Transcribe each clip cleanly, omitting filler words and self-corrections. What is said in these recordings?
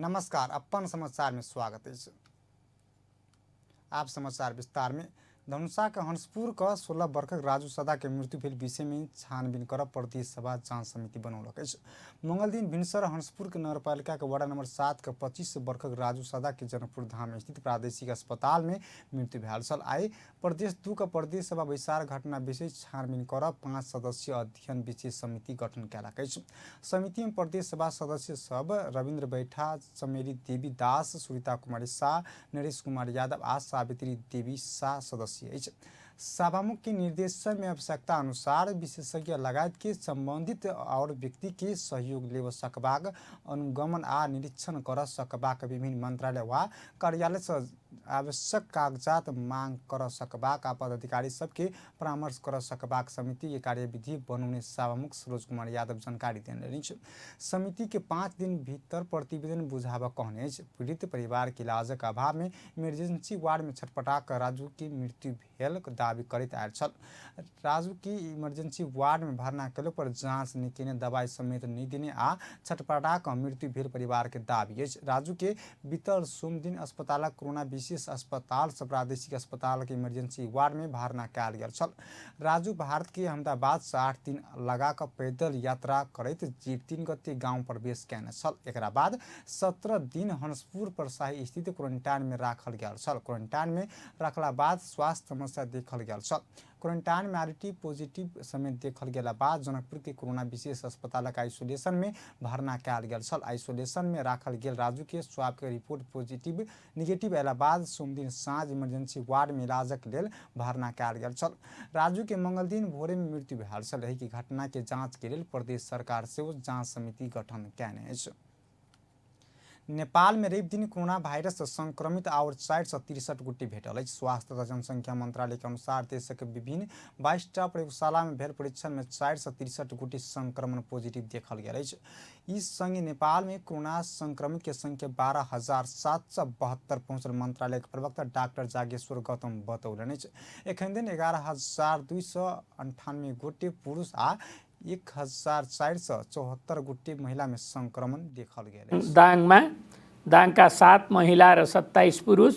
नमस्कार, अपन समाचार में स्वागत अछि। आप समाचार विस्तार में। धनुषा के हंसपुर के 16 वर्षक राजू सदा के मृत्यु भेल विषय में छानबीन कर प्रदेश सभा जांच समिति बनौलक अछि। मंगल दिन भिनसर हंसपुर के नगरपालिका के वार्ड नंबर 7 के 25 वर्षक राजू सदा के जनकपुर धाम स्थित प्रादेशिक अस्पताल में मृत्यु भेल छल। आइ प्रदेश 2 के प्रदेश सभा बैसार घटना विषय छानबीन कर 5 सदस्यीय अध्ययन विशेष समिति गठन कयलक अछि। समिति में प्रदेश सभा सदस्य सब रविन्द्र बैठा, चमेली देवी दास, सुरीता कुमारी शाह, नरेश कुमार यादव आ सावित्री देवी शाह सदस्य अछि। सभामुख के निर्देशन में आवश्यकता अनुसार विशेषज्ञ लगायत के संबंधित और व्यक्ति के सहयोग लेव सकबाक, अनुगमन आ निरीक्षण कर सकबाक, विभिन्न मंत्रालय वा कार्यालय से आवश्यक कागजात मांग कर सकबाक आ पदाधिकारी सबके परामर्श कर सकबाक समिति के कार्यविधि बनौने सभामुख सरोज कुमार यादव जानकारी देने अछि। समिति के 5 दिन भीतर प्रतिवेदन बुझाबऽ कहने अछि। पीड़ित परिवार के इलाजक अभाव में इमरजेंसी वार्ड में छटपटा कऽ राजू के मृत्यु भेल दावी करैत आयल छल। राजू के इमरजेंसी वार्ड में भर्ना केलो पर जांच नहि केने, दवाई समेत नहि देने आ छटपटा कऽ मृत्यु भेल परिवार के दावी अछि। राजू के बीतल सोम दिन अस्पतालक कोरोना विशेष अस्पताल से प्रादेशिक अस्पताल के इमरजेंसी वार्ड में भर्ना कयल गेल छल। राजू भारत के अहमदाबाद से 8 दिन लगा कऽ पैदल यात्रा करैत जेठ 3 गते गांव प्रवेश कयने छल। एकरा बाद 17 दिन हंसपुर परसाही स्थित क्वारंटाइन में राखल गेल छल। क्वारंटाइन में रखला बाद स्वास्थ्य समस्या देखल गेल छल। क्वारंटाइन में आरटी पॉजिटिव समेत देखल गेला बाद जनकपुर के कोरोना विशेष अस्पतालक आइसोलेशन में भर्ना कयल गेल छल। आइसोलेशन में राखल गेल राजू के स्वाब के रिपोर्ट पॉजिटिव निगेटिव अयला बाद सोमदिन साँझ इमरजेंसी वार्ड में इलाजक लेल भर्ना कयल गेल छल। राजू के मंगल दिन भोरे में मृत्यु भेल छल। एहि के घटना के जांच के लेल प्रदेश सरकार सेहो जांच समिति गठन कयने अछि। नेपाल में रवि दिन कोरोना वायरस से संक्रमित और 463 गोटे भेटल अछि। स्वास्थ्य तथा जनसंख्या मंत्रालय के अनुसार देशक विभिन्न 22टा प्रयोगशाला में भेल परीक्षण में 463 गोटे संक्रमण पॉजिटिव देखल गेल अछि। इस संगे नेपाल में कोरोना संक्रमित के संख्या 12,772 पहुंचल मंत्रालय के प्रवक्ता डॉक्टर जागेश्वर गौतम बतौलनि अछि। एखन दिन 11,298 गोटे पुरुष आ 1,474 गोटे महिला में संक्रमण देखल गेल अछि। दाङमा दाङका 7 महिला र 27 पुरुष,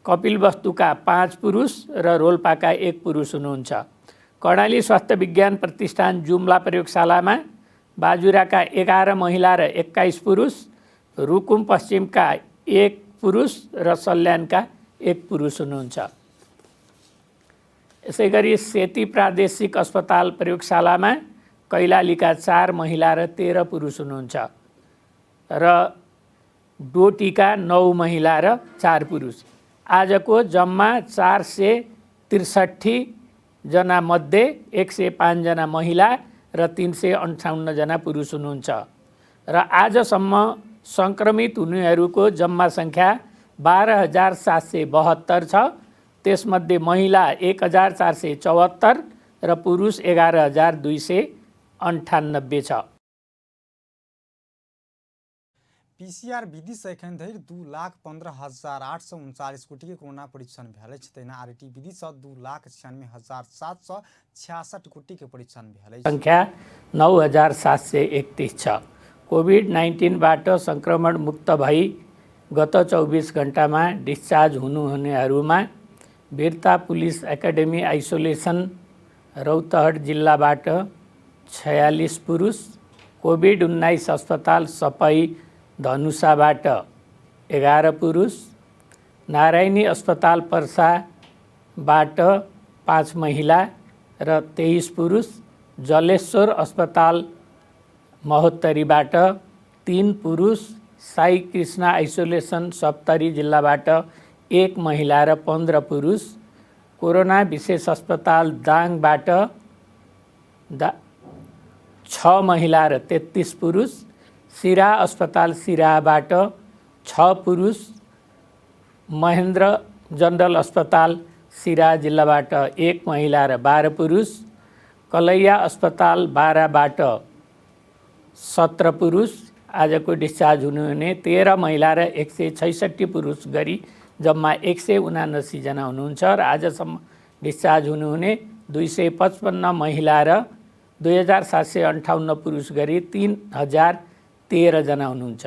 कपिलवस्तुका 5 पुरुष र रोल्पाका 1 पुरुष हुनुहुन्छ। कर्णाली स्वास्थ्य विज्ञान प्रतिष्ठान जुम्ला प्रयोगशालामा बाजुराका 11 महिला र 21 पुरुष, रुकुम पश्चिमका 1 पुरुष र सल्यानका 1 पुरुष हुनुहुन्छ। यसैगरी सेती प्रादेशिक अस्पताल प्रयोगशालामा कैलालीका 4 महिला र 13 पुरुष हुनुहुन्छ र डोटीका 9 महिला र 4 पुरुष। आजको जम्मा 463 जना मध्ये 105 जना महिला र 358 जना पुरुष हुनुहुन्छ र आजसम्म सङ्क्रमित हुनेहरूको जम्मा सङ्ख्या 12,772 छ। त्यसमध्ये महिला 1,474 र पुरुष 11,298 छ। पीसीआर विधि से एखन धरि 2,15,839 गोटे के कोरोना परीक्षण भेल अछि। तहिना आरटी विधि से 2,96,766 गोटे के परीक्षण भेल अछि। संख्या 9,731 छ। कोभिड 19बाट संक्रमण मुक्त भई गत 24 घण्टामा discharge हुनुहुनेहरूमा Birta police academy isolation Rautahat जिल्लाबाट 46 पुरुष, कोभिड 19 अस्पताल सपही धनुषाबाट 11 पुरुष, नारायणी अस्पताल पर्साबाट 5 महिला र 23 पुरुष, जलेश्वर अस्पताल महोत्तरीबाट 3 पुरुष, साई कृष्ण आइसोलेसन सप्तरी जिल्लाबाट 1 महिला र 15 पुरुष, कोरोना विशेष अस्पताल दाङबाट 6 महिला र 33 पुरुष, सिरा अस्पताल सिराबाट 6 पुरुष, महेन्द्र जनरल अस्पताल सिरा जिल्लाबाट 1 महिला र 12 पुरुष, कलैया अस्पताल बाराबाट 17 पुरुष, आजको डिस्चार्ज हुनुहुने 13 महिला र 166 पुरुष गरी जम्मा 179 जना हुनुहुन्छ र आजसम्म डिस्चार्ज हुनुहुने 255 महिला र 2758 पुरुष गरी 3013 जना हुनुहुन्छ।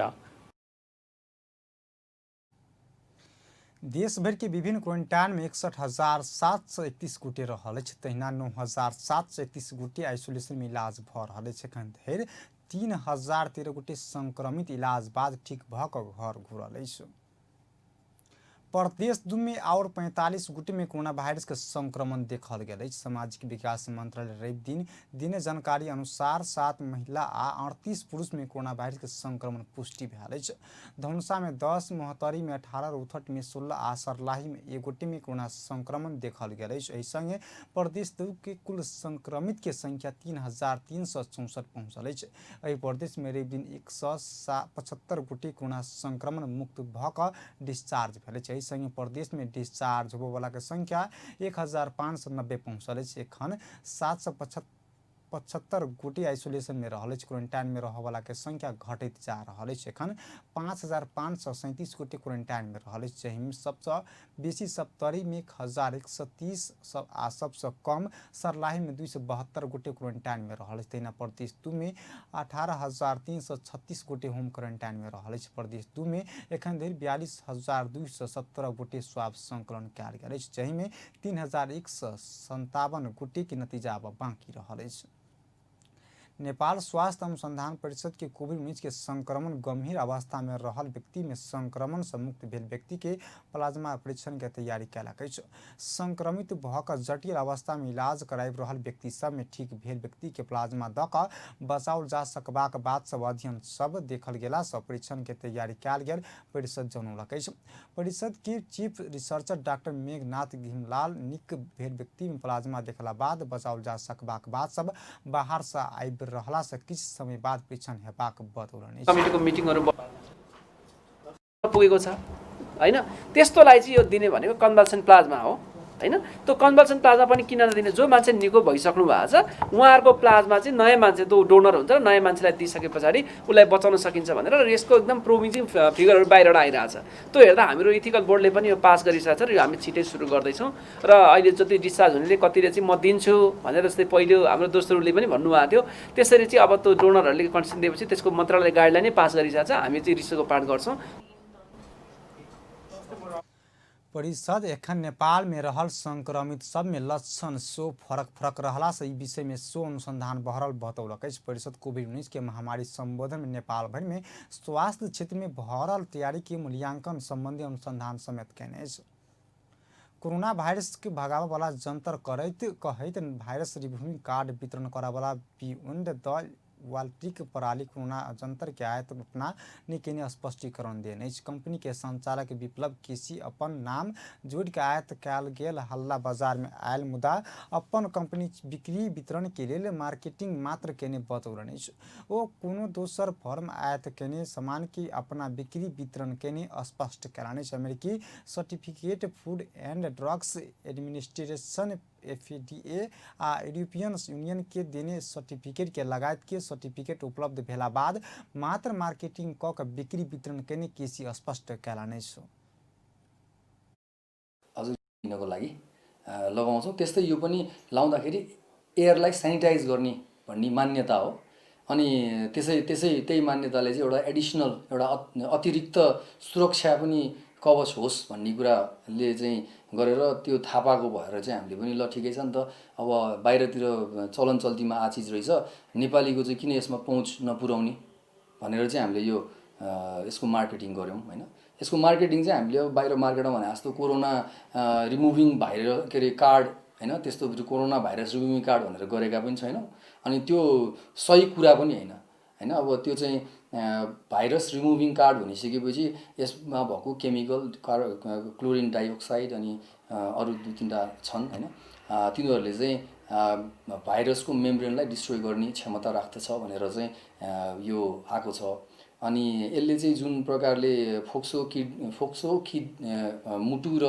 देशभरि के विभिन्न क्वारेंटाइन में 61,731 गोटे रहल अछि। तहिना 9,731 गोटे आइसोलेशन में इलाज भऽ रहल अछि। एखन धरि 3,013 गोटे संक्रमित इलाज बाद ठीक भऽ कऽ घर घुरल अछि। प्रदेश 2 में आओर 45 गोटे में कोरोना वायरस के संक्रमण देखल गेल अछि। सामाजिक विकास मंत्रालय रवि दिन दिने जानकारी अनुसार 7 महिला आ 38 पुरुष में कोरोना वायरस के संक्रमण पुष्टि भेल अछि। धनुषा में 10, महोत्तरी में 18, रौतहट में 16 आ सर्लाही में 1 गोटे में कोरोना संक्रमण देखल गेल अछि। एहि संगे प्रदेश 2 के कुल संक्रमित के संख्या 3,364 पहुंचल अछि। एहि प्रदेश में रवि दिन 175 गोटे कोरोना संक्रमण मुक्त भऽ कऽ डिस्चार्ज भेल अछि। एहि संगे प्रदेश में डिस्चार्ज होबयवला के संख्या 1,590 पहुंचल अछि। एखन 775 गोटे आइसोलेशन में रहल अछि। क्वारेंटाइन में रहयवला के संख्या घटैत जा रहल अछि। एखन 5,537 गोटे क्वारेंटाइन में रहल अछि, जाहिमे सबसँ बेसी सप्तरी में 1,130 आ सबसँ कम सर्लाही में 272 गोटे क्वारेंटाइन में रहल अछि। तहिना प्रदेश 2 में 18,336 गोटे होम क्वारेंटाइन में रहल अछि। प्रदेश 2 में एखन धरि 42,217 गोटे स्वाब संकलन कयल गेल अछि, जाहिमे 3,157 गोटे के नतीजा आब बाँकी रहल अछि। नेपाल स्वास्थ्य अनुसंधान परिषद के कोविड-19 के संक्रमण गंभीर अवस्था में रहल व्यक्ति में संक्रमण से मुक्त भेल व्यक्ति के प्लाज्मा परीक्षण के तैयारी कयलक अछि। संक्रमित भऽ कऽ जटिल अवस्था में इलाज कराबि रहल व्यक्ति सब में ठीक भेल व्यक्ति के प्लाज्मा दऽ कऽ बचाओल जा सकबाक बात सब अध्ययन सब देखल गेला सँ परीक्षण के तैयारी कयल गेल परिषद जनौलक अछि। परिषद के chief researcher doctor Meghnath Ghimlal नीक भेल व्यक्ति में प्लाज्मा देखला बाद बचाओल जा सकबाक बात सब बाहर से आबि रहला से किछु समय बाद परीक्षण हेबाक बतौलनि। कमिटीको मिटिङहरू पुगेको छ हैन, त्यस्तोलाई चाहिँ यो दिने भनेको कन्भल्सन प्लाज्मा हो हैन। त्यो कन्भल्सन प्लाज्मा पनि किन नदिने, जो मान्छे निको भइसक्नु भएको छ उहाँहरूको प्लाज्मा चाहिँ नयाँ मान्छे त्यो डोनर हुन्छ, नयाँ मान्छेलाई दिइसके पछाडि उसलाई बचाउन सकिन्छ भनेर र यसको एकदम प्रोमिजिङ फिगरहरू बाहिरबाट आइरहेछ। त्यो हेर्दा हाम्रो इथिकल बोर्डले पनि यो पास गरिसकेको छ र यो हामी छिटै सुरु गर्दैछौँ। र अहिले जति डिस्चार्ज हुनेले कतिले चाहिँ म दिन्छु भनेर जस्तै पहिलो हाम्रो दोस्रोले पनि भन्नुभएको थियो, त्यसरी चाहिँ अब त्यो डोनरहरूले कन्सेन्ट दिएपछि त्यसको मन्त्रालय गाइडलाइन नै पास गरिसकेको छ। हामी चाहिँ रिसर्चको पार्ट गर्छौँ। परिषद एखन नेपाल में रहल संक्रमित सब में लक्षण सो फरक फरक रहला से ई विषय में सो अनुसंधान बहरल बतौलक अछि। परिषद कोविड-19 के महामारी संबोधन में नेपाल भरि में स्वास्थ्य क्षेत्र में भरल तैयारी के मूल्यांकन संबंधी अनुसंधान समेत कयने अछि। कोरोना वायरस के भगाबऽ वाला जंतर करैत कहैत वायरस रिमूविंग कार्ड वितरण करऽ वाला बियॉन्ड द वाल्टिक प्रणाली कोरोना जंतर के आयात अपना ने केने स्पष्टीकरण देने अछि। कंपनी के संचालक विप्लव केसी अपन नाम जोड़ि के आयात कयल गेल हल्ला बाजार में आयल, मुदा अपन कंपनी बिक्री वितरण के लेल मार्केटिंग मात्र केने बतौलनि अछि। ओ कोनो दोसर फर्म आयात केने सामान के अपना बिक्री वितरण केने स्पष्ट कयलनि अछि। अमेरिकी certificate food and drugs administration FDA आ यूरोपियन यूनियन के देने सर्टिफिकेट के लगायत के सर्टिफिकेट उपलब्ध भेला बाद मात्र मार्केटिंग कऽ के बिक्री वितरण केने केसी स्पष्ट कयलनि अछि। अझ दिनको लागि लगाउँछौँ। त्यस्तै यो पनि लाउँदाखेरि एयरलाई सेनिटाइज गर्ने भन्ने मान्यता हो। अनि त्यसै त्यसै त्यही मान्यताले चाहिँ एउटा एडिसनल एउटा अतिरिक्त सुरक्षा पनि कवच होस् भन्ने कुराले चाहिँ गरेर त्यो थाहा पाएको भएर चाहिँ हामीले पनि ल ठिकै छ नि त, अब बाहिरतिर चलन चल्तीमा आ चिज रहेछ, नेपालीको चाहिँ किन यसमा पहुँच नपुर्याउने भनेर चाहिँ हामीले यो यसको मार्केटिङ गऱ्यौँ होइन। यसको मार्केटिङ चाहिँ हामीले अब बाहिर मार्केटमा भने जस्तो कोरोना रिमुभिङ भाइरस के अरे कार्ड होइन, त्यस्तो कोरोना भाइरस रिमुभिङ कार्ड भनेर गरेका पनि छैनौँ। अनि त्यो सही कुरा पनि होइन होइन। अब त्यो चाहिँ भाइरस रिमुभिङ कार्ड भनिसकेपछि यसमा भएको केमिकल क्लोरिन डाइअक्साइड अनि अरू दुई तिनवटा छन् होइन, तिनीहरूले चाहिँ भाइरसको मेम्ब्रेनलाई डिस्ट्रोय गर्ने क्षमता राख्दछ भनेर चाहिँ यो आएको छ। अनि यसले चाहिँ जुन प्रकारले फोक्सो किड मुटु र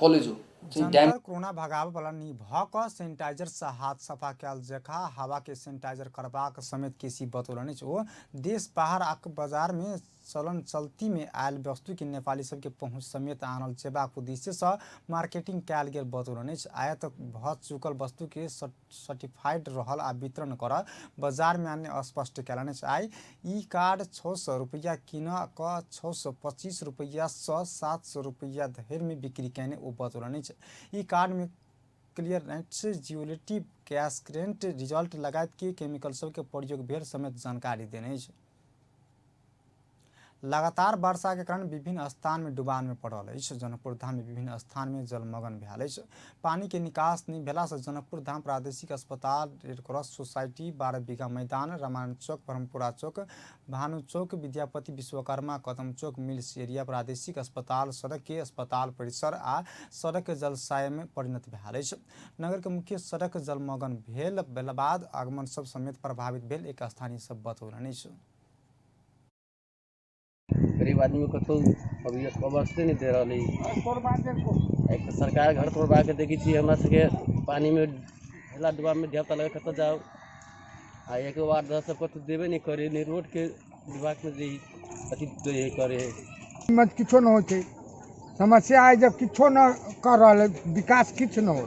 कलेजो जंतर कोरोना भगाबऽ वाला भऽ कऽ सैनिटाइजर से हाथ सफा कयल जकाँ हवा के सैनिटाइजर करबाक समेत केसी बतौलनि अछि। ओ देश बाहर आ बाजार में चलन चल्ती में आयल वस्तु के नेपाली सबके पहुँच समेत आनल जेबाक उद्देश्य से मार्केटिंग कयल गेल बतौलनि अछि। आयात भऽ चुकल वस्तु के सर्टिफाइड रहल आ वितरण कर बाजार में आने स्पष्ट कयलनि अछि। आइ ई कार्ड 600 रुपैआ किन कऽ 625 रुपैआ सँ 700 रुपैआ धरि में बिक्री कयने ओ बतौलनि अछि। ई कार्ड में क्लियरेंस, जियोलिटी, कैश क्रेंट, रिजल्ट लगायत के केमिकल सबके प्रयोग भेल समेत जानकारी देने अछि। लगातार वर्षा के कारण विभिन्न स्थान में डुबान में पड़ल अछि। जनकपुर धाम में विभिन्न स्थान में जलमग्न भेल अछि। पानी के निकास नहि भेला से जनकपुर धाम प्रादेशिक अस्पताल, रेड क्रॉस सोसाइटी, 12 बीघा मैदान, रामायण चौक, ब्रह्मपुरा चौक, भानु चौक, विद्यापति विश्वकर्मा कदम चौक, मिल्स एरिया, प्रादेशिक अस्पताल, सड़क के अस्पताल परिसर आ सड़क जलसाय में परिणत भेल अछि। नगर के मुख्य सड़क जलमग्न भेल बाद आगमन सब समेत प्रभावित भेल एक स्थानीय सब बतौलनि अछि। गरीब आदमी को कतहु अभी अवस्थे नहि दे रहल है। एक तऽ सरकार घर तोड़बा के देखै छियै, हमरा सबके पानिमे ढेला डुबामे धियापुता लऽ कऽ कतऽ जाउ। आ एक वार्ड दस सब कतहु देबे नहि करै, नहि रोडके विभागमे दै अथी दै है करे है। मत किछो न होइ छै। समस्या है जब किछो न कर रहल है, विकास किछु न हो।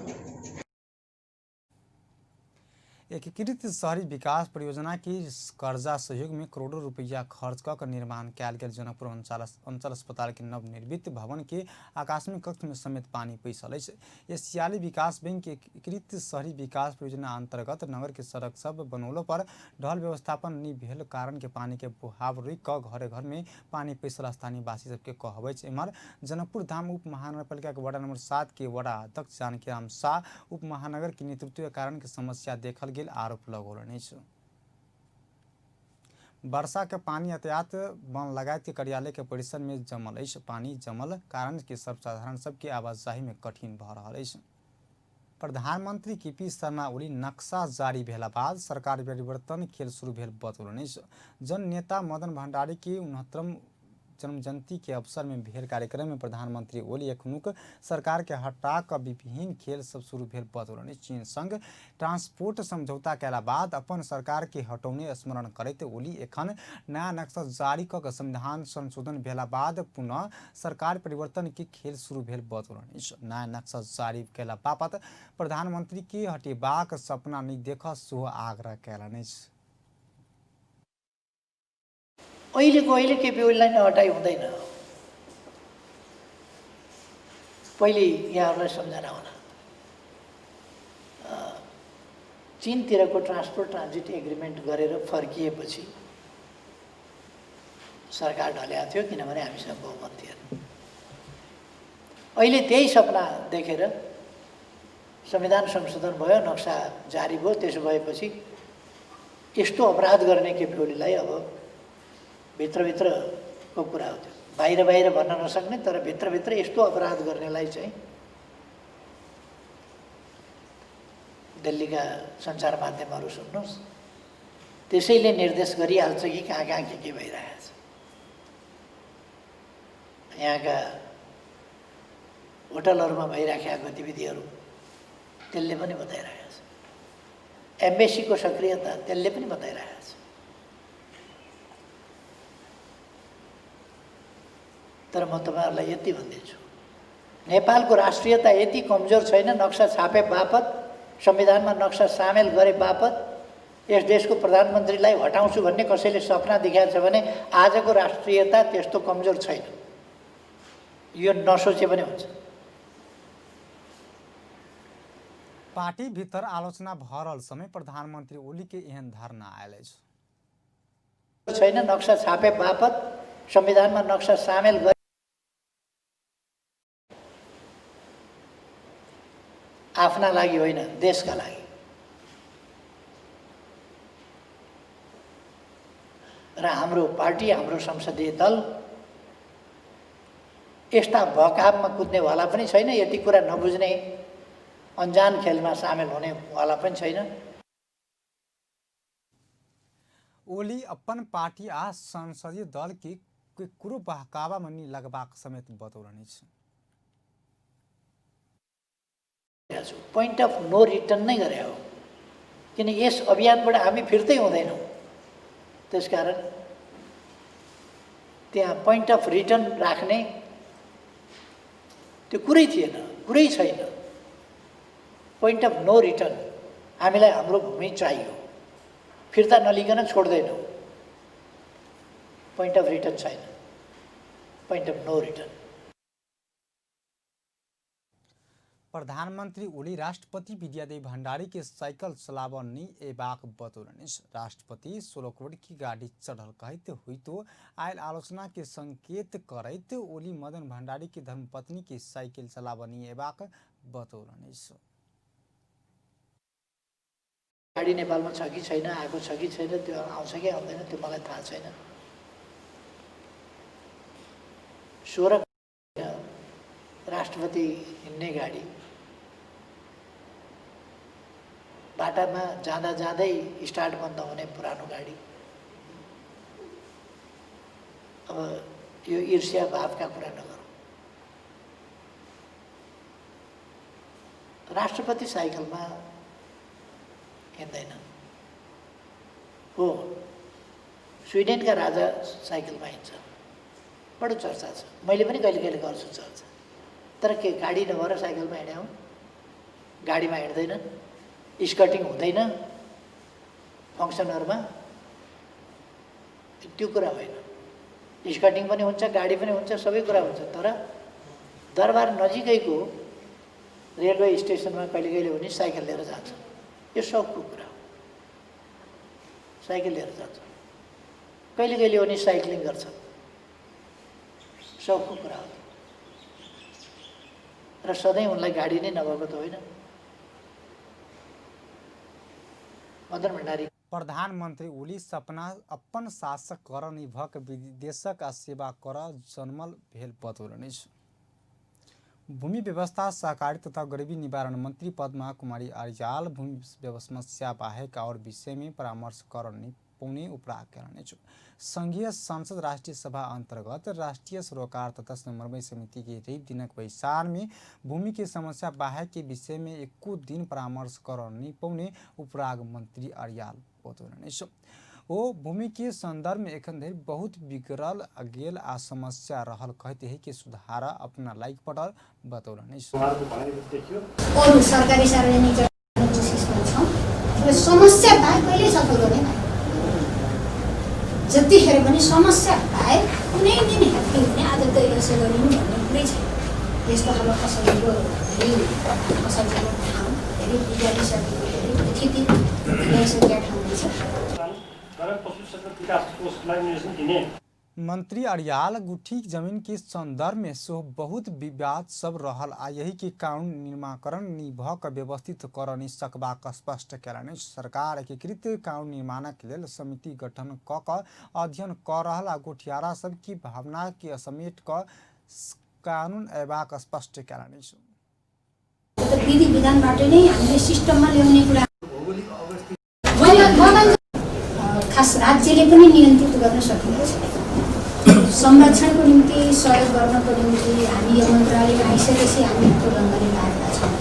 एकीकृत शहरी विकास परियोजना की कर्जा सहयोग में करोड़ों रुपया खर्च कऽ निर्माण कयल गेल जनकपुर अंचल अस्पताल के नवनिर्मित भवन के आकस्मिक कक्ष में समेत पानी पैसल अछि। एशियाली विकास बैंक के एकीकृत शहरी विकास परियोजना अंतर्गत नगर के सड़क सब बनौलो पर ढल व्यवस्थापन नहि भेल कारण के पानी के बहाव रुकि कऽ घरे घर में पानी पैसल स्थानीय वासी सबके कहब अछि। एम्हर जनकपुर धाम उप महानगरपालिका के वार्ड नंबर 7 के वडा अध्यक्ष जानकीराम शाह उप महानगर के नेतृत्व के कारण के समस्या देखल गेल आरोप लगौलनि अछि। वर्षा के पानी यातायात बन लगायत के कार्यालय के परिसर में जमल अछि। पानी जमल कारण के सर्वसाधारण सबके आवाजाही में कठिन भऽ रहल अछि। प्रधानमंत्री केपी शर्मा ओली नक्शा जारी भेला बाद सरकार परिवर्तन खेल शुरू भेल बतौलनि अछि। जन नेता मदन भंडारी के 69 जन्म जयंती के अवसर में भेल कार्यक्रम में प्रधानमंत्री ओली एखनुक सरकार के हटा कऽ विभिन्न खेल सब शुरू भेल बतौलनि। चीन संग ट्रांसपोर्ट समझौता कयला बाद अपन सरकार के हटौने स्मरण करैत ओली एखन नया नक्शा जारी कऽ के संविधान संशोधन भेला बाद पुनः सरकार परिवर्तन के खेल शुरू भेल बतौलनि। नया नक्शा जारी कयला बापत प्रधानमंत्री के हटेबाक सपना नहि देखऽ सेहो आग्रह कयलनि अछि। अहिलेको अहिले केपी ओलीलाई नहटाइ हुँदैन। पहिले यहाँहरूलाई सम्झना होला, चीनतिरको ट्रान्सपोर्ट ट्रान्जिट एग्रिमेन्ट गरेर फर्किएपछि सरकार ढलेको थियो, किनभने हामीसँग बहुमत थिएन। अहिले त्यही सपना देखेर संविधान संशोधन भयो, नक्सा जारी भयो। त्यसो भएपछि यस्तो अपराध गर्ने केपी ओलीलाई अब भित्रभित्रको कुरा हो त्यो, बाहिर बाहिर भन्न नसक्ने, तर भित्रभित्र यस्तो अपराध गर्नेलाई चाहिँ दिल्लीका सञ्चार माध्यमहरू सुन्नुहोस्, त्यसैले निर्देश गरिहाल्छ कि कहाँ कहाँ के के भइरहेको छ। यहाँका होटलहरूमा भइराखेका गतिविधिहरू त्यसले पनि बताइरहेको छ, एम्बेसीको सक्रियता त्यसले पनि बताइरहेको छ। तर म तपाईँहरूलाई यति भन्दैछु, नेपालको राष्ट्रियता यति कमजोर छैन, नक्सा छापे बापत, संविधानमा नक्सा सामेल गरे बापत यस देशको प्रधानमन्त्रीलाई हटाउँछु भन्ने कसैले सपना देखाएको छ भने आजको राष्ट्रियता त्यस्तो कमजोर छैन। यो नसोचे पनि हुन्छ। पार्टी भीतर आलोचना भरल समय प्रधानमन्त्री ओली के एहन धारणा आयल अछि। छैन, नक्सा छापे बापत, संविधानमा नक्सा सामेल गरे आफ्ना लागि होइन, देशका लागि। र हाम्रो पार्टी, हाम्रो संसदीय दल यस्ता भकापमा कुद्नेवाला पनि छैन, यति कुरा नबुझ्ने अन्जान खेलमा सामेल हुनेवाला पनि छैन। ओली अपन पार्टी आ संसदीय दल के केकरो बहकावा में नहि लगबाक समेत बतौलनि अछि। पोइन्ट अफ नो रिटर्न नै गरे हो, किन यस अभियानबाट हामी फिर्तै हुँदैनौँ। त्यसकारण त्यहाँ पोइन्ट अफ रिटर्न राख्ने त्यो कुरै थिएन, कुरै छैन। पोइन्ट अफ नो रिटर्न, हामीलाई हाम्रो भूमि चाहियो, फिर्ता नलिकन छोड्दैनौँ। पोइन्ट अफ रिटर्न छैन, पोइन्ट अफ नो रिटर्न। प्रधानमन्त्री ओली राष्ट्रपति विद्यादेवी भण्डारी के साइकिल चलाब नहीं एबाक बतौलनि। राष्ट्रपति 16 करोड़ की गाड़ी चढ़ल कहैत हुइतो आयल आलोचना के संकेत करैत ओली मदन भण्डारी के धर्मपत्नी के साइकिल चलाब नहीं एबाक बतौलनि। गाडी नेपालमा छ कि छैन, आएको छ कि छैन, त्यो आउँछ कि आउँदैन त्यो मलाई थाहा छैन। 16 राष्ट्रपति हिँड्ने गाडी बाटामा जाँदा जाँदै स्टार्ट बन्द हुने पुरानो गाडी। अब यो ईर्ष्या भावका कुरा नगरौँ। राष्ट्रपति साइकलमा हिँड्दैन हो, स्विडेनका राजा साइकलमा हिँड्छन्, बडो चर्चा छ, मैले पनि कहिले कहिले गर्छु चर्चा। तर के गाडी नभएर साइकलमा हिँड्या हुन्? गाडीमा हिँड्दैनन्, स्कर्टिङ हुँदैन फङ्सनहरूमा, त्यो कुरा होइन। स्कर्टिङ पनि हुन्छ, गाडी पनि हुन्छ, सबै कुरा हुन्छ, तर दरबार नजिकैको रेलवे स्टेसनमा कहिले कहिले हुने साइकल लिएर जान्छ। यो सौकको कुरा हो, साइकल लिएर जान्छ। कहिले कहिले उनी साइक्लिङ गर्छन्, सौकको कुरा हो। र सधैँ उनलाई गाडी नै नभएको त होइन। मदन भण्डारी प्रधानमन्त्री ओली सपना अपन शासक कर निभक विदेशक आ सेवा कर जन्मल भेल बतौलनि। भूमि व्यवस्था सहकारी तथा गरीबी निवारण मंत्री पद्मा कुमारी अर्याल भूमि समस्या बाहेक और विषय में परामर्श करनी पौने उपराग केलनि। संघीय संसद राष्ट्रिय सभा अंतर्गत राष्ट्रिय सरोकार तथा समन्वय समिति के रवि दिनक बैसार में भूमि के समस्या बाहेक के विषय में एको दिन परामर्श करनी पौने उपराग मंत्री अर्याल बतौलनि। ओ भूमि के संदर्भ में एखन धरि बहुत बिगड़ल गेल आ समस्या रहल कहते है कि सुधार अपना लायक पड़ल बतौलनि। अरू सरकारी सार्वजनिक कोसिसमा छौँ र समस्या बाहेक कहिल्यै सफल गर्दैन। जतिखेर पनि समस्या बाहेक कुनै दिन ह्याप्पी हुने आज त यसो गरिनु भन्ने कुरै छैन। यस्तो खालको असजिलो, धेरै असजिलो ठाउँ, धेरै बिगारिसकेको, धेरै व्यथित ल्याइसकेका ठाउँ छ। मंत्री अर्याल गुठी जमीन के संदर्भ में सेहो बहुत विवाद सब रहल आ यही के कानून निर्माणकरण निभ क व्यवस्थित कर नहि सकबाक स्पष्ट केलनि। सरकार एकीकृत कानून निर्माणक लेल समिति गठन क क अध्ययन क रहल आ गुठियारा सब की भावना के समेट क कानून अयबाक स्पष्ट केलनि। विधि विधानबाट नै हामीले सिस्टममा ल्याउने कुरा खास राज्यले पनि नियन्त्रित गर्न सकिएको छैन। संरक्षणको निम्ति, सहयोग गर्नको निम्ति हामी यो मन्त्रालयमा आइसकेपछि हामी प्रबन्धले लागेका छौँ,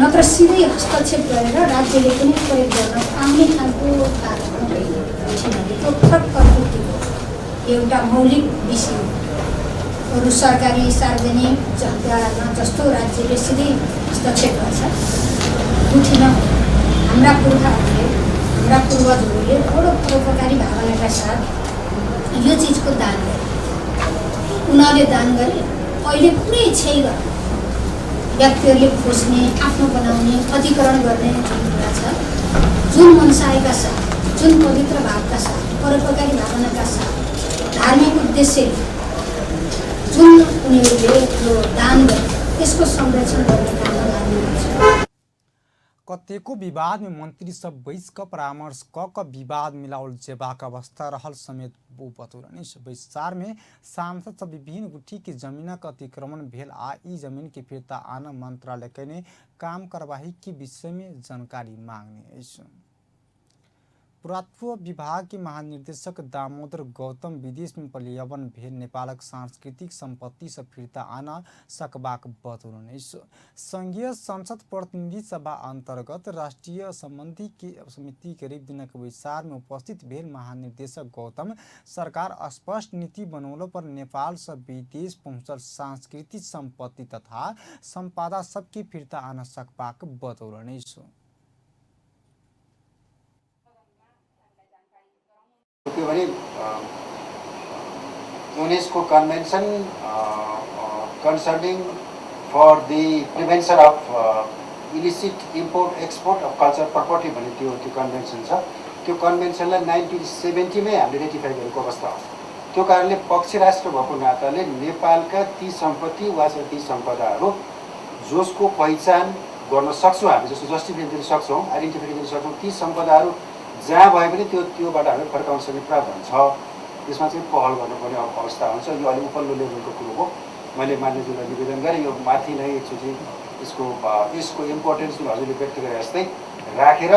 नत्र सिधै हस्तक्षेप गरेर राज्यले पनि प्रयोग गर्न पाउने खालको वातावरण होइन। भनेको फरक प्रकृतिको एउटा मौलिक विषय हो। अरू सरकारी सार्वजनिक जग्गामा जस्तो राज्यले सिधै हस्तक्षेप गर्छ, गुठीमा हाम्रा पुर्खाहरूले, हाम्रा पूर्वजहरूले बडो परोपकारी भावनाका साथ यो चिजको दान गरे, उनीहरूले दान गरे। अहिले पुरै क्षय गर्ने व्यक्तिहरूले खोज्ने, आफ्नो बनाउने, अधिकरण गर्ने जुन कुरा छ, जुन मनसायका साथ, जुन पवित्र भावका साथ, परोपकारी भावनाका साथ, धार्मिक उद्देश्यले जुन उनीहरूले यो दान गरे, त्यसको संरक्षण गर्ने काममा लाग्नुपर्छ। कतेको विवाद में मंत्री सब बैस क परामर्श क क विवाद मिलाओल जेबाक अवस्था रहल समेत ओ बतौलनि। बैसार में सांसद सब विभिन्न गुठी के जमीनक अतिक्रमण भेल आ ई जमीन के फिर्ता आन मंत्रालय कने काम करवाही के विषय में जानकारी मांगने अछि। पुरातत्व विभाग के महानिर्देशक दामोदर गौतम विदेश में पलायन भेल नेपालक सांस्कृतिक संपत्ति से फिर्ता आन सकबाक बतौलनि अछि। संघीय संसद प्रतिनिधि सभा अंतर्गत राष्ट्रिय सम्बन्धी के समिति के रवि दिनक बैसार में उपस्थित भेल महानिर्देशक गौतम सरकार स्पष्ट नीति बनौलो पर नेपाल से विदेश पहुंचल सांस्कृतिक संपत्ति तथा सम्पदा सबके फिर्ता आन सकबाक बतौलनि अछि। त्यो भने UNESCO convention concerning for the prevention of illicit import export of culture property भन्ने त्यो त्यो कन्भेन्सन छ। त्यो कन्भेन्सनलाई 1970मै हामीले रेटिफाई गरेको अवस्था हो। त्यो कारणले पक्ष राष्ट्र भएको नाताले नेपालका ती सम्पत्ति वा चाहिँ ती सम्पदाहरू जसको पहिचान गर्न सक्छौँ हामी, जसको जस्टिफिकेसन दिन सक्छौँ, आइडेन्टिफिकेसन दिन सक्छौँ, ती सम्पदाहरू जहाँ भए पनि त्यो त्योबाट हामी फर्काउन सक्ने प्रावधान छ। त्यसमा चाहिँ पहल गर्नुपर्ने अवस्था हुन्छ। यो अलिक उपल्लो लेभलको कुरो हो। मैले मान्यज्यूलाई निवेदन गरेँ, यो माथि नै एकचोटि यसको यसको इम्पोर्टेन्स जुन हजुरले व्यक्त गरे जस्तै राखेर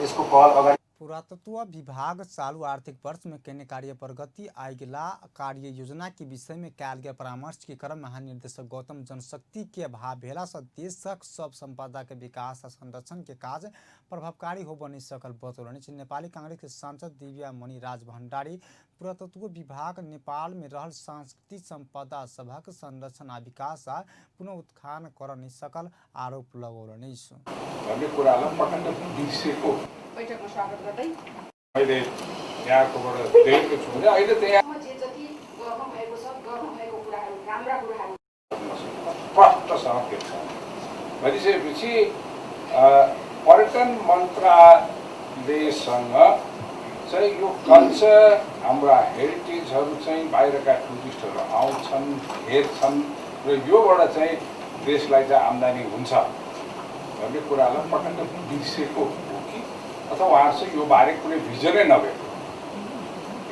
यसको पहल अगाडि। पुरातत्व विभाग चालू आर्थिक वर्ष में केने कार्य प्रगति आगिला कार्य योजना के विषय में कयल गेल परामर्श के क्रम महानिर्देशक गौतम जनशक्ति के अभाव भेला से देशक सब संपदा के विकास आ संरक्षण के काज प्रभावकारी हो बनि सकल बतौलनि अछि। नेपाली कांग्रेस के सांसद दिव्या मणि राज भण्डारी पुरातत्व विभाग नेपाल में रहल सांस्कृतिक संपदा सभक संरक्षण आ विकास आ पुनः उत्थान कर नहि सकल आरोप लगौलनि अछि। भन्ने कुरालाई पटक्क बिर्सेको बैठकमा स्वागत गर्दै मैले यहाँकोबाट देखेको छु भने अहिले त यहाँ जे जति गर्नुभएको छ, गर्नुभएको कुराहरू राम्रा कुराहरू स्पष्टसँग देख्छ। भनिसकेपछि पर्यटन मन्त्रालयसँग चाहिँ यो कल्चर, हाम्रा हेरिटेजहरू चाहिँ बाहिरका टुरिस्टहरू आउँछन्, हेर्छन् र योबाट चाहिँ देशलाई चाहिँ आम्दानी हुन्छ भन्ने कुरालाई पटक्क बिर्सेको हो कि अथवा उहाँहरू चाहिँ यो बारे कुनै भिजनै नभएको,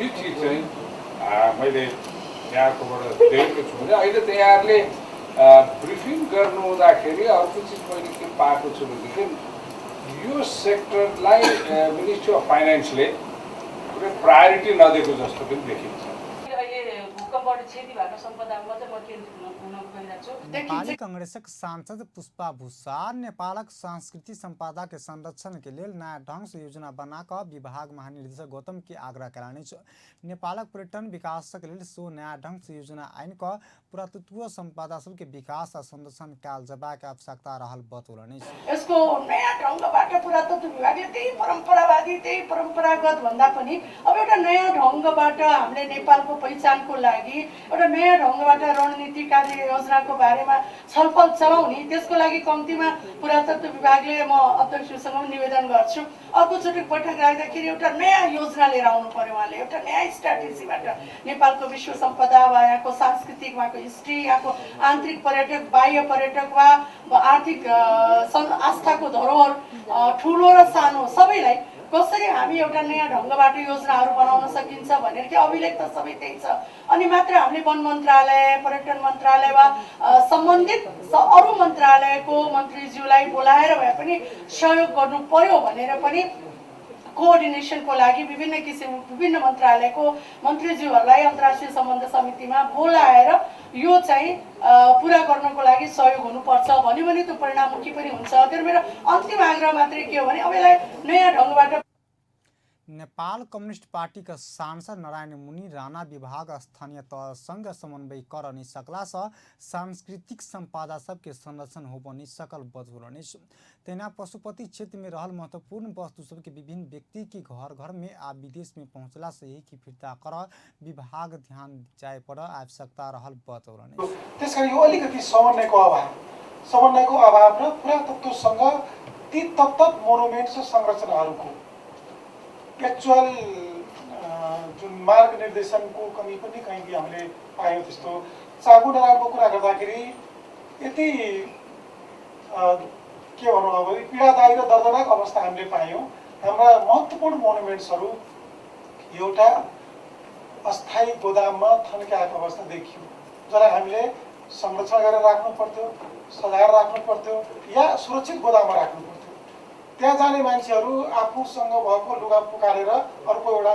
यो चिज चाहिँ मैले यहाँकोबाट देखेको छु भने अहिले त यहाँहरूले ब्रिफिङ गर्नु हुँदाखेरि अर्को चिज मैले के पाएको छु भनेदेखि यो सेक्टरलाई मिनिस्ट्री अफ फाइनेन्सले कुनै प्रायोरिटी नदिएको जस्तो पनि देखिन्छ। नेपाली कांग्रेसक सांसद पुष्पा भूषाल नेपालक सांस्कृतिक संपदा के संरक्षण के लेल नयाँ ढंग से योजना बना कऽ विभाग महानिदेशक गौतम के आग्रह कयलनि अछि। नेपालक पर्यटन विकासक लेल सेहो नयाँ ढंग से योजना आनि कऽ पुरातत्व संपदा सबके विकास आ संरक्षण कयल जयबाक आवश्यकता रहल बतौलनि अछि। यसको नयाँ ढङ्गबाट पुरातत्व विभागले त्यही परम्परावादी, त्यही परम्परागत भन्दा पनि अब एउटा नयाँ ढङ्गबाट हामीले नेपालको पहिचानको लागि एउटा नयाँ ढङ्गबाट रणनीति कार्य योजनाको बारेमा छलफल चलाउने, त्यसको लागि कम्तीमा पुरातत्व विभागले म अध्यक्षसँग पनि निवेदन गर्छु, अर्कोचोटि बैठक राख्दाखेरि एउटा नयाँ योजना लिएर आउनु पर्यो। उहाँले एउटा नयाँ स्ट्राटेजीबाट नेपालको विश्व सम्पदा वा यहाँको सांस्कृतिक, वहाँको हिस्ट्री, यहाँको आन्तरिक पर्यटक, बाह्य पर्यटक वा आर्थिक आस्थाको धरोहर ठुलो र सानो सबैलाई कसरी हामी एउटा नयाँ ढङ्गबाट योजनाहरू बनाउन सकिन्छ भनेर कि अभिलेख त सबै त्यही छ। अनि मात्र हामीले वन मन्त्रालय, पर्यटन मन्त्रालय वा सम्बन्धित अरू मन्त्रालयको मन्त्रीज्यूलाई बोलाएर भए पनि सहयोग गर्नु पर्यो भनेर पनि कोअर्डिनेसनको लागि विभिन्न किसिम विभिन्न मन्त्रालयको मन्त्रीज्यूहरूलाई अन्तर्राष्ट्रिय सम्बन्ध समितिमा बोलाएर यो चाहिँ पुरा गर्नको लागि सहयोग हुनुपर्छ भन्यो भने त्यो परिणाममुखी पनि हुन्छ। त्यो मेरो अन्तिम आग्रह मात्रै के हो भने अब यसलाई नयाँ ढङ्गबाट। नेपाल कम्युनिस्ट पार्टी का सांसद नारायण मुनि राणा विभाग स्थानीय तहसँग समन्वय कर नहीं सकला से सांस्कृतिक संपदा सबके संरक्षण हो बनी सकल बतौलनि। तहिना पशुपति क्षेत्र में रहल महत्वपूर्ण वस्तु सबके विभिन्न व्यक्ति के घर घर में आ विदेश में पहुंचला से यही की फिर्ता कर विभाग ध्यान जाय पर आवश्यकता रहल बतौलनि। त्यसकारण यो अलिकति समन्वयको अभाव र पुरातत्वसँग ती तत्त मोनुमेन्ट्स र संरचनाहरूको एक्चुअल जुन मार्ग निर्देशनको कमी पनि कहीँ हामीले पायौँ। त्यस्तो चाँगु नारायणको कुरा गर्दाखेरि यति के भनौँ अब पीडादायी र दर्दनाक अवस्था हामीले पायौँ। हाम्रा महत्त्वपूर्ण मोनुमेन्ट्सहरू एउटा अस्थायी गोदाममा थन्काएको अवस्था देखियो, जसलाई हामीले संरक्षण गरेर राख्नु पर्थ्यो, सजाएर राख्नु पर्थ्यो या सुरक्षित गोदाममा राख्नु पर्थ्यो। त्यहाँ जाने मान्छेहरू आफूसँग भएको लुगा पुकारेर अर्को एउटा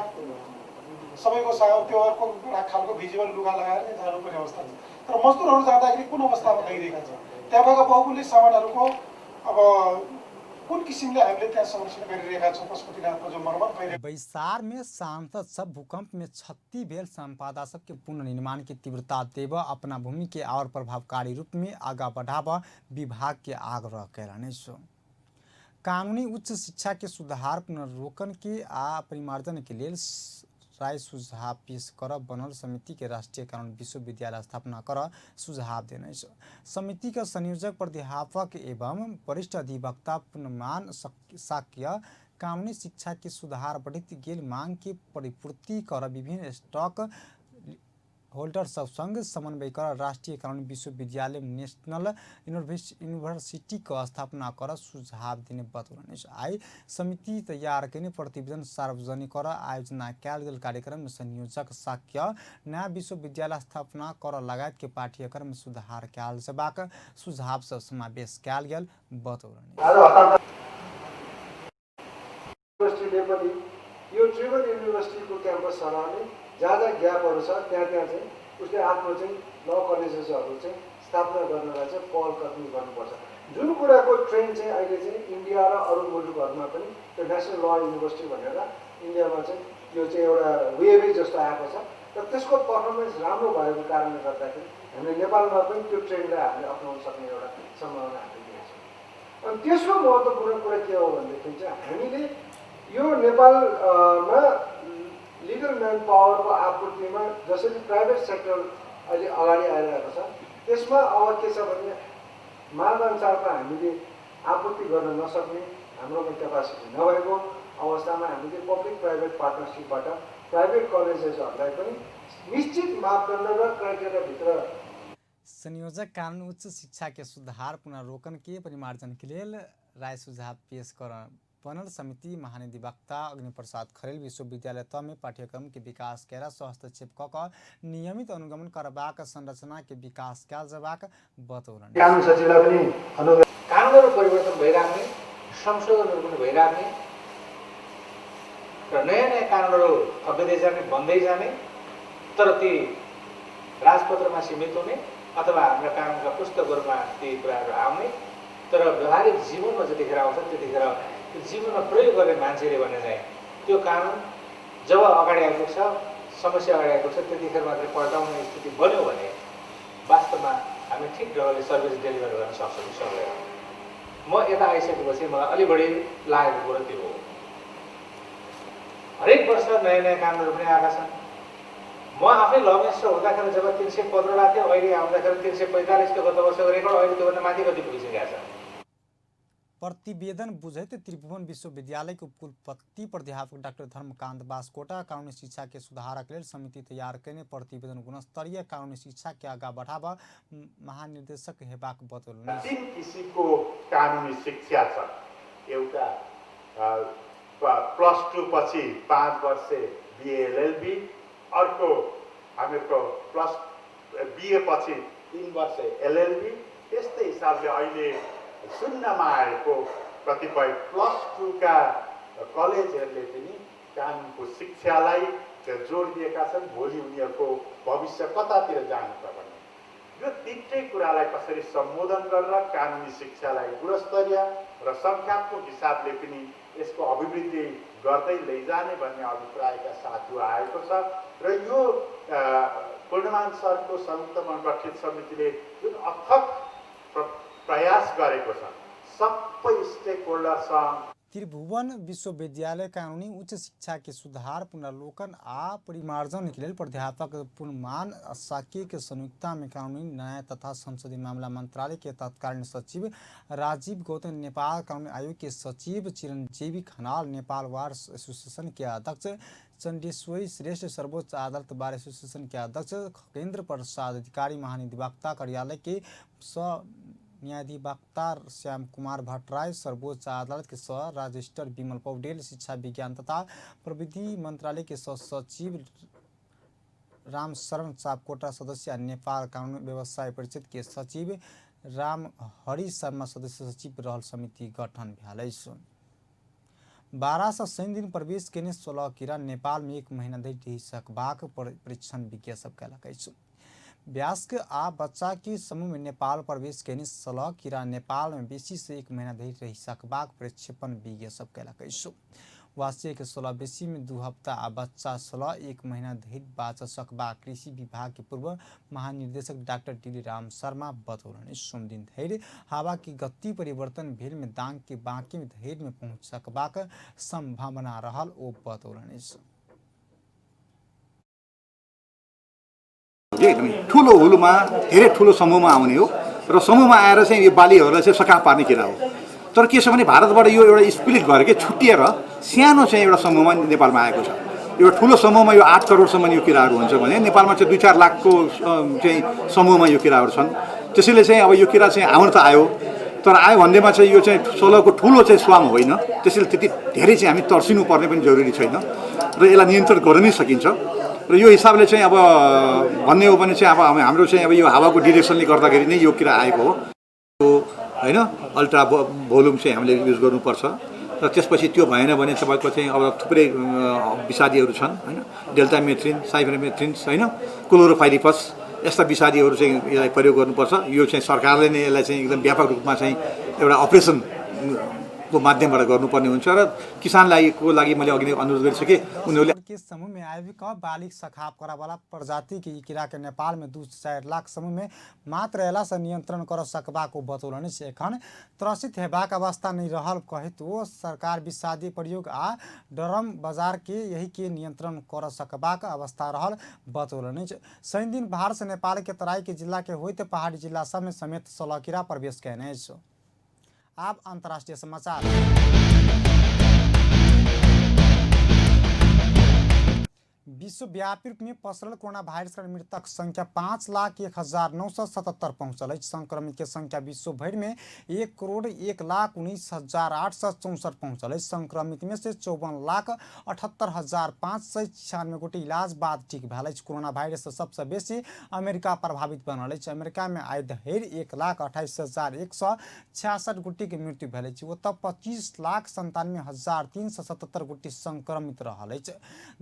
सबैको त्यो अर्को एउटा खालको भिजुअल लुगा लगाएर जानुपर्ने अवस्था छ। तर मजदुरहरू जाँदाखेरि कुन अवस्थामा गइरहेका छन्, त्यहाँ भएका बहुमूल्य सामानहरूको अब कुन किसिमले हामीले त्यहाँ संरक्षण गरिरहेका छौँ। पशुपतिनाथको जो मर्मत भइरहेको बैसार में सांसद सब भूकंप में क्षति भेल संपदा सबके पुनर्निर्माण के तीव्रता देव अपना भूमि के और प्रभावकारी रूप में आगा बढ़ाव विभाग के आग्रह कयलनि अछि। कानूनी उच्च शिक्षा के सुधार पुनर्रोकन के आ परिमार्जन के लेल राय सुझाव पेश कर बनल समिति के राष्ट्रीय कानून विश्वविद्यालय स्थापना कर सुझाव देने अछि। समिति के संयोजक प्राध्यापक एवं वरिष्ठ अधिवक्ता पुनमान साक्य कानूनी शिक्षा के सुधार बढ़ित गेल मांग के परिपूर्ति कर विभिन्न स्टॉक होल्डर सब संग समन्वय कर राष्ट्रीय कानून विश्वविद्यालय नेशनल यूनिवर्सिटी का स्थापना कर सुझाव देने बतौलनि अछि। आइ समिति तैयार कयने प्रतिवेदन सार्वजनिक कर आयोजना कयल गेल कार्यक्रम में संयोजक साक्य नया विश्वविद्यालय स्थापना कर लगायत के पाठ्यक्रम में सुधार कयल जेबाक सुझाव सब समावेश कयल गेल बतौलनि। युनिभर्सिटीले पनि यो त्रिभुवन युनिभर्सिटीको क्याम्पस चलाउने जहाँ जहाँ ग्यापहरू छ त्यहाँ त्यहाँ चाहिँ उसले आफ्नो चाहिँ ल कलेजेसहरू चाहिँ स्थापना गर्नलाई चाहिँ पहल कदमी गर्नुपर्छ। जुन कुराको ट्रेन्ड चाहिँ अहिले चाहिँ इन्डिया र अरू मुलुकहरूमा पनि त्यो नेसनल ल युनिभर्सिटी भनेर इन्डियामा चाहिँ यो चाहिँ एउटा वेभै जस्तो आएको छ र त्यसको पर्फर्मेन्स राम्रो भएको कारणले गर्दाखेरि हामीले नेपालमा पनि त्यो ट्रेन्डलाई हामीले अप्नाउन सक्ने एउटा सम्भावना हामीले देखेको छौँ। अनि तेस्रो महत्त्वपूर्ण कुरा के हो भनेदेखि चाहिँ हामीले यो नेपालमा लिगल म्यान पावरको आपूर्तिमा जसरी प्राइभेट सेक्टर अहिले अगाडि आइरहेको छ त्यसमा अब के छ भने माग अनुसारको हामीले आपूर्ति गर्न नसक्ने हाम्रोमा क्यापासिटी नभएको अवस्थामा हामीले पब्लिक प्राइभेट पार्टनरसिपबाट प्राइभेट कलेजेसहरूलाई पनि निश्चित मापदण्ड र क्राइटेरियाभित्र संयोजक कानून उच्च शिक्षा के सुधार पुनर्रोकन के परिमार्जन के लेल राय सुझाव पेश कर बनल समिति महाधिवक्ता अग्निप्रसाद खरेल विश्वविद्यालय तह में पाठ्यक्रम के विकास कयला सँ हस्तक्षेप क कऽ नियमित अनुगमन करबाक संरचना के विकास कयल जेबाक बतौलनि। कानुन सचिवलाई पनि अनुरोध कानुनहरू परिवर्तन भइराख्ने, संशोधनहरू पनि भइराख्ने र नयाँ नयाँ कानुनहरू थपिँदै जाने, बन्दै जाने, तर ती राजपत्रमा सीमित हुने अथवा हाम्रा कानुनका पुस्तकहरूमा ती कुराहरू आउने, तर व्यवहारिक जीवनमा जतिखेर आउँछ त्यतिखेर त्यो जीवनमा प्रयोग गर्ने मान्छेले भने चाहिँ त्यो कानुन जब अगाडि आइपुग्छ, समस्या अगाडि आइपुग्छ त्यतिखेर मात्रै पल्टाउने स्थिति बन्यो भने वास्तवमा हामी ठिक ढङ्गले सर्भिस डेलिभर गर्न सक्छौँ कि सक्दैनौँ। म यता आइसकेपछि मलाई अलि बढी लागेको कुरो त्यो हो। हरेक वर्ष नयाँ नयाँ कानुनहरू पनि आएका छन्। म आफै ल मिनिस्टर हुँदाखेरि जब 315 थियो, अहिले आउँदाखेरि 345 थियो गत वर्षको रेकर्ड, अहिले त्योभन्दा माथि कति पुगिसकेको छ। प्रतिवेदन बुझैत त्रिभुवन विश्वविद्यालय के कुलपति प्राध्यापक डाक्टर धर्मकांत बास्कोटा कानूनी शिक्षा के सुधारक लेल समिति तैयार कयने प्रतिवेदन गुणस्तरीय कानूनी शिक्षा के आगा बढ़ावा महानिर्देशक हेबाक बतौलनि। तीन किसिमको कानुनी शिक्षा छ। एउटा प्लस टू पछि 5 वर्ष बिएलएलबी, अर्को हामीहरूको प्लस बिए पछि 3 वर्ष एलएलबी। त्यस्तै हिसाबले अहिले शून्यमा आएको कतिपय प्लस टूका कलेजहरूले पनि कानुनको शिक्षालाई जोड दिएका छन्। भोलि उनीहरूको भविष्य कतातिर जानु त भन्ने यो तिनटै कुरालाई कसरी सम्बोधन गरेर कानुनी शिक्षालाई गुणस्तरीय र सङ्ख्यात्मक हिसाबले पनि यसको अभिवृद्धि गर्दै लैजाने भन्ने अभिप्रायका साथ यो आएको छ। र यो पूर्णमान सरको संयुक्तमा गठित समितिले जुन अथक प्रयास गरेको छ सबै स्टेक होल्डरसँग। त्रिभुवन विश्वविद्यालय कानूनी उच्च शिक्षा के सुधार पुनर्लोकन आ परिमार्जन के लेल प्राध्यापक पूर्णमान साक्य के संयुक्ता में कानूनी न्याय तथा संसदीय मामला मंत्रालय के तत्कालीन सचिव राजीव गौतम, नेपाल कानून आयोग के सचिव चिरंजीवी खनाल, नेपाल बार एसोसिएशन के अध्यक्ष चंडेश्वरी श्रेष्ठ, सर्वोच्च अदालत बार एसोसिएशन के अध्यक्ष खगेंद्र प्रसाद अधिकारी, महाधिवक्ता कार्यालय के न्यायाधिवक्ता श्याम कुमार भट्टराई, सर्वोच्च अदालत के सह रजिस्टर विमल पौडेल, शिक्षा विज्ञान तथा प्रविधि मंत्रालय के सह सचिव रामशरण सापकोटा सदस्य, नेपाल कानून व्यवसाय परिषद के सचिव रामहरि शर्मा सदस्य सचिव रहल समिति गठन भेल अछि। 12 सँ शनिदिन प्रवेश केने 16 कीड़ा नेपाल में 1 महीना धरि रहि सकबाक परीक्षण विज्ञ सब कयलक अछि। वयस्क आ बच्चा के समूह में नेपाल प्रवेश केने 16 कीड़ा नेपाल में बेसी से 1 महीना धरि रहि सकबाक प्रक्षेपण विज्ञ सब कयलक अछि। वार्षिक 16 बेसी में 2 हफ्ता आ बच्चा 16 1 महीना धरि बाँच सकबाक कृषि विभाग के पूर्व महानिदेशक डॉक्टर डी राम शर्मा बतौलनि। सोमदिन धरि हवा के गति परिवर्तन भेल में दांग के बांकी में धरि में पहुंच सकबाक संभावना रहल ओ बतौलनि। एकदमै ठुलो हुलमा धेरै ठुलो समूहमा आउने हो र समूहमा आएर चाहिँ यो बालीहरूलाई चाहिँ सकाप पार्ने किरा हो। तर के छ भने भारतबाट यो एउटा स्प्लिट भएर के छुट्टिएर सानो चाहिँ एउटा समूहमा नेपालमा आएको छ। यो ठुलो समूहमा यो 8 करोडसम्म यो किराहरू हुन्छ भने नेपालमा चाहिँ 2-4 लाखको चाहिँ समूहमा यो किराहरू छन्। त्यसैले चाहिँ अब यो किरा चाहिँ आउन त आयो, तर आयो भन्दैमा चाहिँ यो चाहिँ 16को ठुलो चाहिँ स्वाम होइन। त्यसैले त्यति धेरै चाहिँ हामी तर्सिनु पर्ने पनि जरुरी छैन र यसलाई नियन्त्रण गर्न नै सकिन्छ। र यो हिसाबले चाहिँ अब भन्ने हो भने चाहिँ अब हाम्रो चाहिँ अब यो हावाको डिरेक्सनले गर्दाखेरि नै यो किरा आएको हो होइन। अल्ट्रा भोल्युम चाहिँ हामीले युज गर्नुपर्छ र त्यसपछि त्यो भएन भने तपाईँको चाहिँ अब थुप्रै विषादीहरू छन् होइन, डेल्टा मेथ्रिन, साइफरमेथ्रिन होइन, क्लोरोफाइरिफस, यस्ता विषादीहरू चाहिँ यसलाई प्रयोग गर्नुपर्छ। यो चाहिँ सरकारले नै यसलाई चाहिँ एकदम व्यापक रूपमा चाहिँ एउटा अपरेसन को माध्यमबाट गर्नुपर्ने हुन्छ र किसानलाई को लागि मैले अघि नै अनुरोध गरिसकेँ। उनीहरूले के समूह में आबि कऽ बालिक सखाप करऽवला प्रजाति के ई कीड़ा के नेपाल में 2 से 4 लाख समूह में मात्र अयला से नियंत्रण कर सकबाक ओ बतौलनि। एखन त्रसित हेबाक अवस्था नहि रहल कहैत ओ सरकार विषादी प्रयोग आ ड्रम बाजार के यही के नियंत्रण कर सकबाक अवस्था रहल बतौलनि। शनिदिन भारत से नेपाल के तराई के जिला के होइत पहाड़ी जिला सब में समेत 16 कीड़ा प्रवेश कयने अछि। आप अंतर्राष्ट्रीय समाचार। विश्वव्यापी रूप में पसरल कोरोना वायरस के मृतक संख्या 5,01,977 पहुंचल अछि। संक्रमित के संख्या विश्व भरि में 1,01,19,864 पहुंचल अछि। संक्रमित में से 54,78,596 गोटे इलाज बाद ठीक भेल अछि। कोरोना वायरस से सबसे बेसी अमेरिका प्रभावित बनल अछि। अमेरिका में आइ धरि 1,28,166 गोटे के मृत्यु भेल अछि। ओतऽ 25,97,377 गोटे संक्रमित रहल अछि।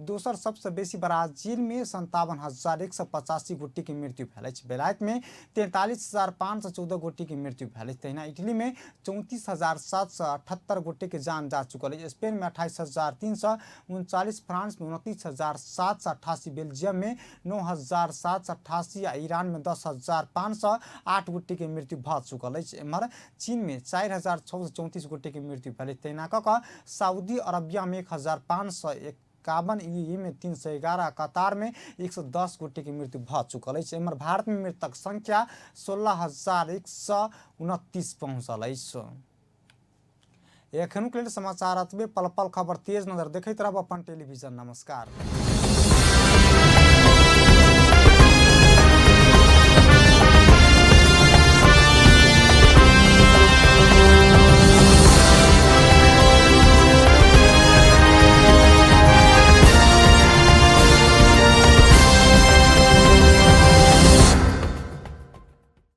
दोसर सबसे बेसी ब्राजील में 57,185 गोटे के मृत्यु भेल अछि। बेलायत में 43,514 गोटे के मृत्यु भेल अछि। तहिना इटली में 34,778 गोटे के जान जा चुकल अछि। स्पेन में 28,339, फ्रांस में 29,788, बेल्जियम में 9,788 आ ईरान में 10,508 गोटे के मृत्यु भऽ चुकल अछि। एम्हर चीन में 4,634 गोटे के मृत्यु भेल अछि। तहिना कऽ कऽ सऊदी अरबिया में 1,551, यूएई में 311, कतार में 110 गोटे के मृत्यु भऽ चुकल अछि। एम्हर भारत में मृतक संख्या 16,129 पहुंचल अछि। एखनुक लेल समाचार अतबे। पल पल खबर तेज नजर देखैत रहब अपन टेलीविजन। नमस्कार।